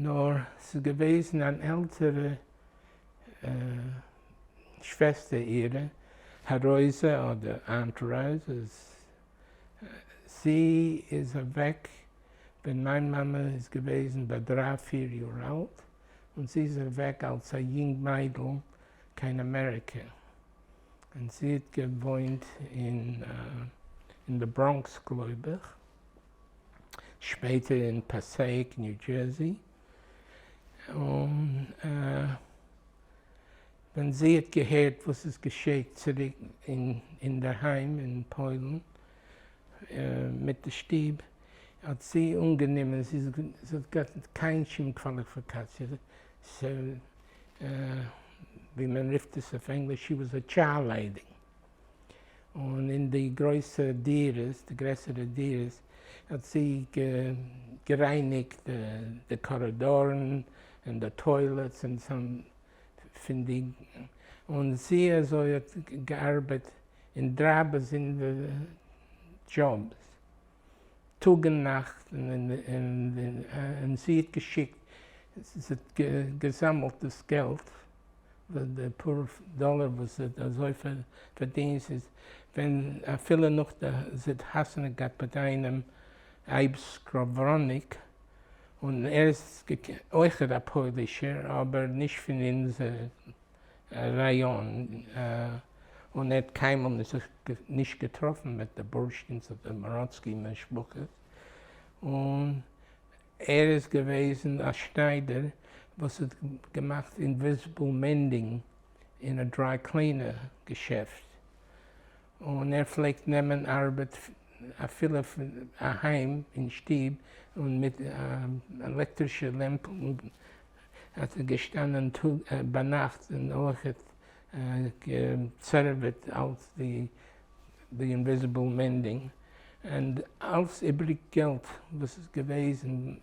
נאר ס'איז געוועזן אן עלטערע שוועסטער אירע, רויזע אדער Aunt רויזע, זי איז אוועק ווען מיין מאמע איז געוועזן ביי דריי פיר יאר אלט, און זי איז אוועק אלס א יונג מיידל קיין אמעריקע, און זי האט געוואוינט אין די בראנקס גלויב איך, שפעטער אין פאסעיק ניו דזשערסי, און ווען זי האט געהערט וואס עס געשעט צוריק אינדערהיים אין פוילן מיט די שטוב, האט זי אנגענומען, זי האט געהאט קיין שום קוואליפיקאציע, ווי מען רופט עס אויף ענגליש, she was a chairlady. און אין די גרויסע דירות, די גרעסערע דירות, האט זי גערייניגט די קארידארן און די toilets און some פון די, און זי אזוי האט געארבעט אין דריי באזונדערע דזשאבס, טאג און נאכט, און זי האט געשיקט, זי האט געזאמלט דאס געלט די פאר דאלער וואס זי האט אזוי פארדינט איז ווען אפילו נאך די זי האט חתונה געהאט מיט איינעם אייב סקראווראניק און ער איז אויכעט א פוילישער אבער נישט פון אונזער ראיאן און ער האט קיינמאל זיך נישט געטראפן מיט די בורשטינס אדער מאראצקי משפחות און ער איז געוועזן א שניידער וואס האט געמאכט invisible mending אין א dry cleaner געשעפט, און ער פלעגט נעמען ארבעט אפילו פון אהיים אין שטוב, און מיט עלעקטרישע לעמפל האט ער געשטאנען טאג ביינאכט און אויכעט געצערעוועט אלס די די invisible mending, און אלס איבריג געלט וואס איז געוועזן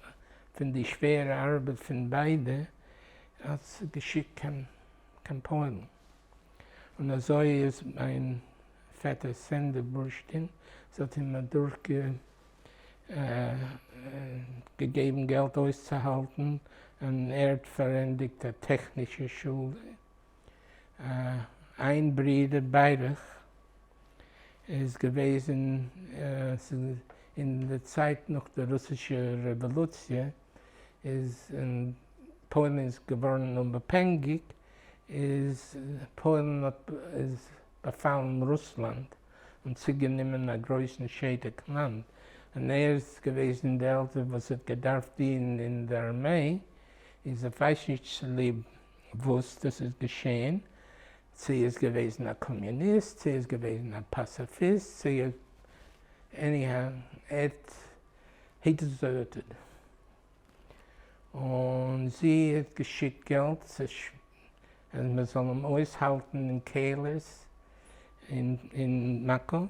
פון די שווערע ארבעט פון ביידע האט זי געשיקט קיין קיין פוילן, און אזוי איז מיין פעטער סענדער בורשטין, זי האט אים אדורך געגעבן געלט אויסצוהאלטן, און ער האט פארענדיגט א טעכנישע שולע. איין ברודער ביירעך איז געוועזן אין די צייט נאך די רוסישע רעוואלוציע איז און פוילן איז געווארן אומאפהענגיק איז פוילן האט איז באפאלן רוסלאנד און צוגענומען א גרויסן שטח לאנד און ער איז געוועזן די עלטער וואס האט געדארפט דינען אין די ארמעי איז איך ווייס נישט צוליב וואס דאס איז געשען, צו איז געוועזן א קאמיוניסט, צו איז געוועזן א פאסיפיסט, צו anyhow, ער האט he deserted. און זי האט געשיקט געלט צו אז מען זאל אים אויסהאלטן אין קעלערס אין מאקאוו,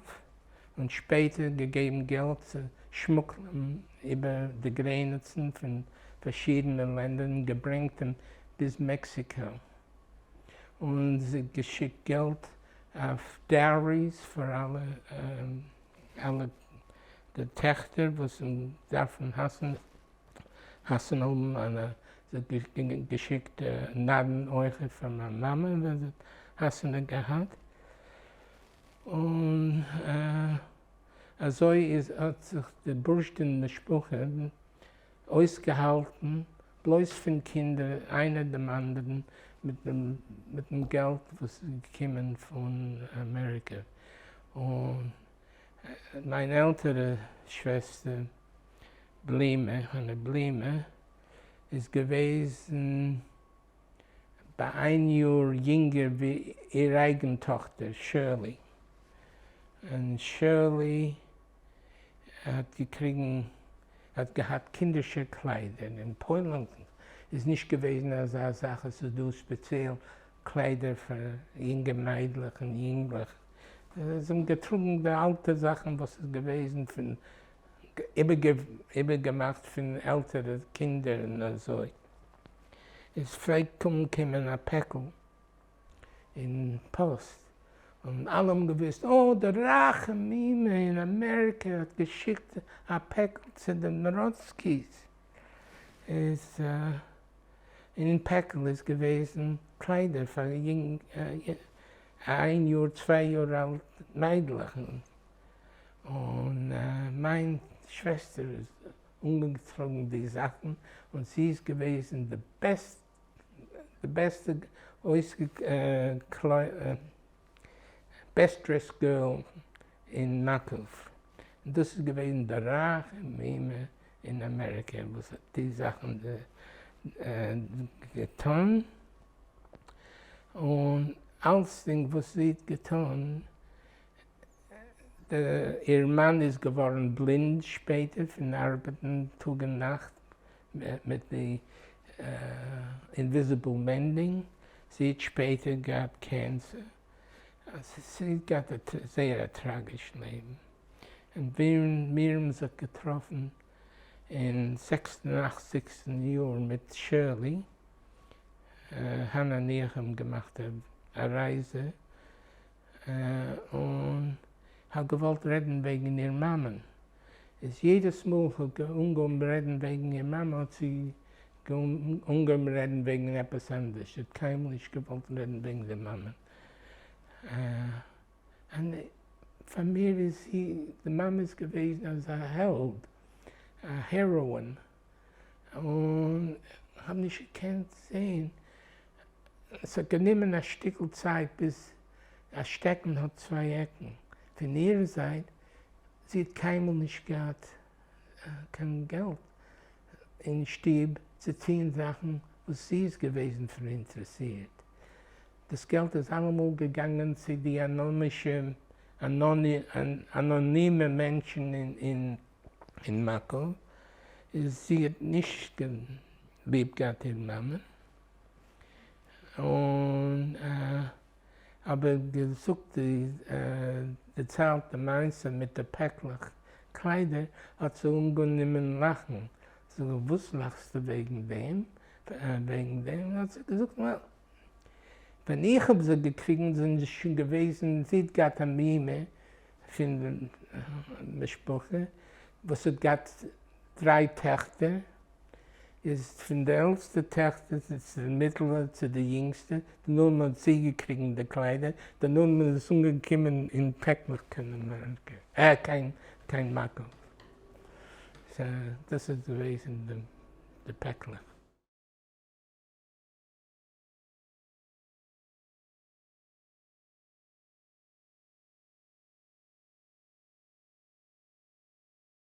און שפעטער געגעבן געלט צו שמוקלען איבער די גרעניצן פון פארשידענע לענדער און געברענגט אים ביז מעקסיקא, און זי האט געשיקט געלט אויף dowries פאר אלע אלע די טעכטער וואס דארפן חתונה האבן, און זי האט געשיקט נדן אויכעט פאר מיין מאמע ווען זי האט חתונה געהאט. און אזוי איז האט זיך די בורשטין משפחה אויסגעהאלטן בלויז פון קינדער איינער דעם אנדערן מיט דעם מיט דעם געלט וואס איז געקומען פון אמעריקע. און מיין עלטערע שוועסטער בלימע, חנה בלימע, איז געוועזן ביי איין יאר יונגער ווי איר אייגן טאכטער שירלי, און שירלי האט געקריגן האט געהאט קינדערשע קליידער, אין פוילן איז נישט געוועזן אזא זאך עס איז דא ספעציעל קליידער פאר יונגע מיידלעך און יונגלעך, זיי האבן געטראגן די אלטע זאכן וואס איז געוועזן פון איבערגעמאכט פון עלטערע קינדער און אזוי. עס פלעגט אנקומען א פעקל אין פאסט, און אלע האבן געוואוסט, אה, די רייכע מומע אין אמעריקע האט געשיקט א פעקל צו די מראצקיס. איז אין פעקל איז געוועזן קליידער פאר יונג איין יאר צוויי יאר אלט מיידלעך, און מיין שוועסטער איז אנגעטראגן די זאכן, און זי איז געוועזן די בעסט די בעסטע best dressed girl אין מאקאוו, און דאס איז געווען די רייכע מומע אין אמעריקע וואס האט די זאכן געטון, און אלצדינג וואס זי האט געטון, איר מאן איז געווארן בלינד שפעטער פון ארבעטן טאג און נאכט מיט די invisible mending, זי האט שפעטער געהאט cancer, זי האט געהאט זייער א טראגיש לעבן, און מיר האבן זיך געטראפן אין זעקס און אכציגסטן יאר מיט שירלי, האנא און איך האבן געמאכט א רייזע, און האב געוואלט רעדן וועגן איר מאמען, איז יעדעס מאל כ'האב אנגעהויבן רעדן וועגן איר מאמע האט זי אנגעהויבן רעדן וועגן עפעס אנדערש, זי האט קיינמאל נישט געוואלט רעדן וועגן די מאמע, און פאר מיר איז זי, די מאמע איז געוועזן אזא העלד, א heroine, און כ'האב נישט געקענט זעהן, עס האט גענומען א שטיקל צייט ביז א שטעקן האט צוויי עקן, פון איר זייט, זי האט קיינמאל נישט געהאט קיין געלט אין שטוב צו טוהן זאכן וואס זי איז געוועזן פאראינטערעסירט, דאס געלט איז אלעמאל געגאנגען צו די אנאנישע אנאנימע מענטשן אין מאקאוו, איז זי האט נישט ליב געהאט איר מאמע, און אבער געזאגט די דערציילט די מעשה מיט די פעקלעך קליידער האט זי אנגענומען לאכן, זאג איך וואס לאכסטו וועגן דעם וועגן דעם, האט זי געזאגט well ווען איך האב זיי געקריגן זענען זיי שוין געוועזן, זי האט געהאט א מומע פון די משפחה וואס האט געהאט דריי טעכטער, איז פון די עלטסטע טעכטער צו די מיטעלע צו די יונגסטע, דערנאך האט זי געקריגן די קליידער, דערנאך איז עס אנגעקומען אין פעקלעך קיין אמעריקע, אה קיין קיין מאקאוו, so דאס איז געוועזן די פעקלעך.